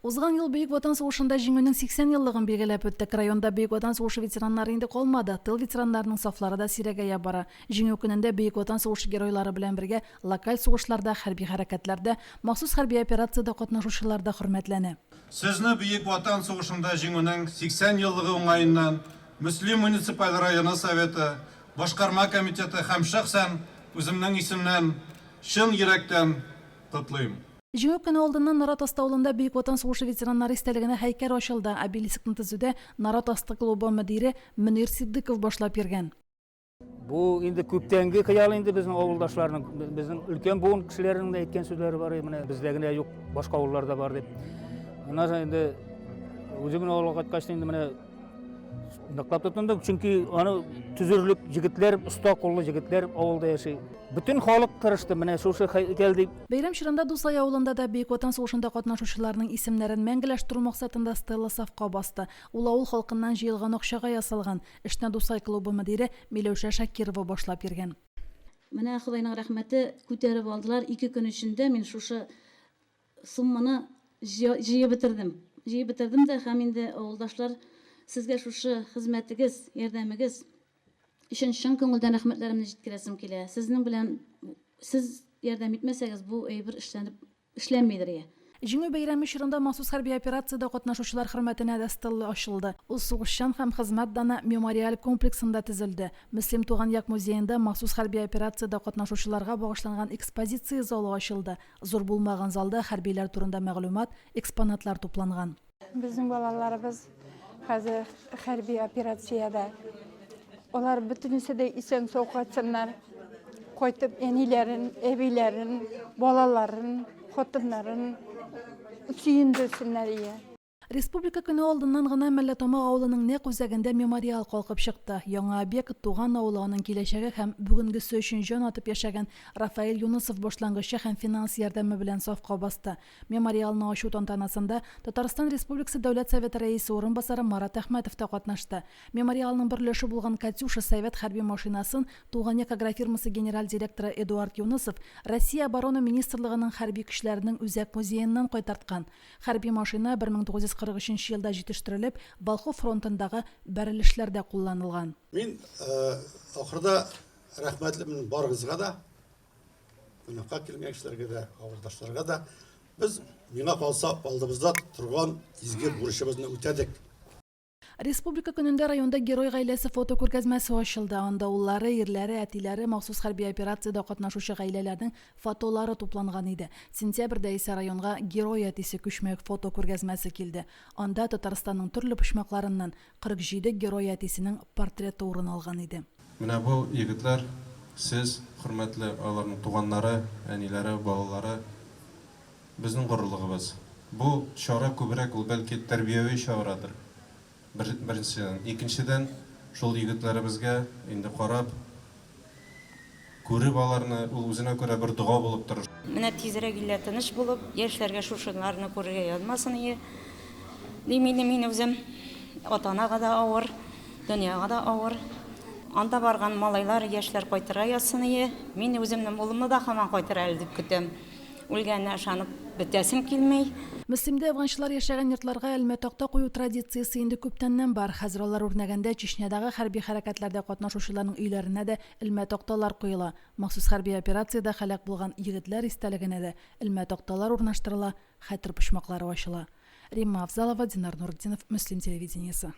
Узган ел Бөек Ватан сугышында Җиңүнең 80 еллыгын билгеләп үттек. Районда Бөек Ватан сугышы ветераннары инде калмады, тыл ветераннарының сафлары да сирәгәя бара. Җиңү көнендә Бөек Ватан сугышы геройлары белән бергә локаль сугышларда, хәрби хәрәкәтләрдә, махсус хәрби операциядә катнашучылар да хөрмәтләнә. Сезне Бөек Ватан сугышында Җиңүнең 80 еллыгы уңаеннан Мөслим муниципаль районы Советы, Башкарма комитеты һәм шәхсән үземнең исемнән чын йөрәктән котлыйм. Җиңү көне алдыннан Нарат Асты авылында Бөек Ватан сугышы ветераннары истәлегенә һәйкәл ачылды. Обелискны төзүдә Нарат Асты клубы мөдире Мөнир Ситдыйков башлап йөргән. Бу инде күптәнге хыял инде безнең авылдашларның, безнең өлкән буын кешеләренең дә әйткән сүзләре бар, менә бездә генә юк, башка авылларда бар дип. Аннан соң инде үзебезнең авылга кайткач инде менә ныклап тотындык, чөнки аны төзерлек җегетләр, оста куллы җегетләр авылда яши. Бөтен халык тырышты, менә шушы һәйкәл дип. Бәйрәм чорында Дусай авылында да Бөек Ватан сугышында катнашучыларның исемнәрен мәңгеләштерү максатында стелла сафка басты. Ул авыл халкыннан җыелган акчага ясалган. Эшне Дусай клубы мөдире Миләүшә Шакирова башлап йөргән. Менә Ходайның рәхмәте, күтәреп алдылар. Ике көн эчендә мин шушы сумманы җыеп бетердем. Җыеп бетердем дә һәм инде, авылдашлар, сезгә шушы хезмәтегез, ярдәмегез өчен чын күңелдән рәхмәтләремне җиткерәсем килә. Сезнең белән, сез ярдәм итмәсәгез, бу әйбер эшләнеп Эшләнмидер, я. Җиңү бәйрәме чорында махсус хәрби операциядә катнашучылар хөрмәтенә дә стелла ачылды. Ул Сугышчан һәм хезмәт даны мемориаль комплексында төзелде. Мөслим туган як музеенда махсус хәрби операциядә катнашучыларга багышланган экспозиция залы ачылды. Зур булмаган залда хәрбиләр турында мәгълүмат, экспонатлар тупланган. Безнең балаларыбыз хәзер хәрби операциядә. Алар бөтенесе дә исән-сау кайтсыннар. Кайтып әниләрен, әбиләрен, балаларын, хатыннарын сөендерсеннәр ие. Республика көне алдыннан гына Мәлләтамак авылының нәкъ үзәгендә мемориал калкып чыкты. Яңа объект туган авылы, аның киләчәге һәм бүгенгесе өчен җан атып яшәгән Рафаэль Юнысов башлангычы һәм финанс ярдәме белән сафка басты. Мемориалны ачу тантанасында Татарстан Республикасы Дәүләт Советы Рәисе урынбасары Марат Әхмәтов та катнашты. Мемориалның бер өлеше булган Катюша совет хәрби машинасын Туган як агрофирмасы генераль директоры Эдуард Юнысов Россия Оборона министрлыгының хәрби көчләренең үзәк музееннан кайтарткан. Хәрби машина 1943 елда җитештерелеп, Волхов фронтындагы бәрелешләрдә кулланылган. Мин ахырда рәхмәтлемен барыгызга да. Кунакка килгән кешеләргә дә, авылдашларга да. Без, миңа калса, алдыбызда торган изге бурычыбызны үтәдек. Республика көнендә районда Герой гаиләсе фотокүргәзмәсе ачылды. Анда уллары, ирләре, әтиләре, махсус хәрби операциядә катнашучы гаиләләрнең фотолары тупланган иде. Сентябрьдә исә районга Герой әтисе күчмә фотокүргәзмәсе килде. Анда Татарстанның төрле почмакларыннан 47 герой әтисенең портреты урын алган иде. Менә бу егетләр, сез, хөрмәтле аларның туганнары, әниләре, балалары, безнең горурлыгыбыз. Бу чара күбрәк ул бәлки тәрбияви чарадыр, бер, беренчедән. Икенчедән, шул егетләребезгә инде карап, Күреп аларны, ул үзенә күрә бер дога булып торыр. Менә тизрәк илләр тыныч булып, яшьләргә шушыларны күрергә язмасын ие, дим инде мин үзем. Ата-анага да авыр, дөньяга да авыр. Анда барган малайлар, яшьләр кайтырга язсын ие. Мин үземнең улымны да һаман кайтыр әле дип көтәм. Үлгәненә ышанып бетәсем килми. Мөслимдә әфганчылар яшәгән йортларга элмә такта кую традициясе инде күптәннән бар. Хәзер алар үрнәгендә Чечнядагы хәрби хәрәкәтләрдә катнашучыларның өйләренә дә элмә такталар куела. Махсус хәрби операциядә һәлак булган егетләр истәлегенә дә элмә такталар урнаштырыла, хәтер почмаклары ачыла. Римма Афзалова, Динар Нуртдинов, Мөслим телевидениесе.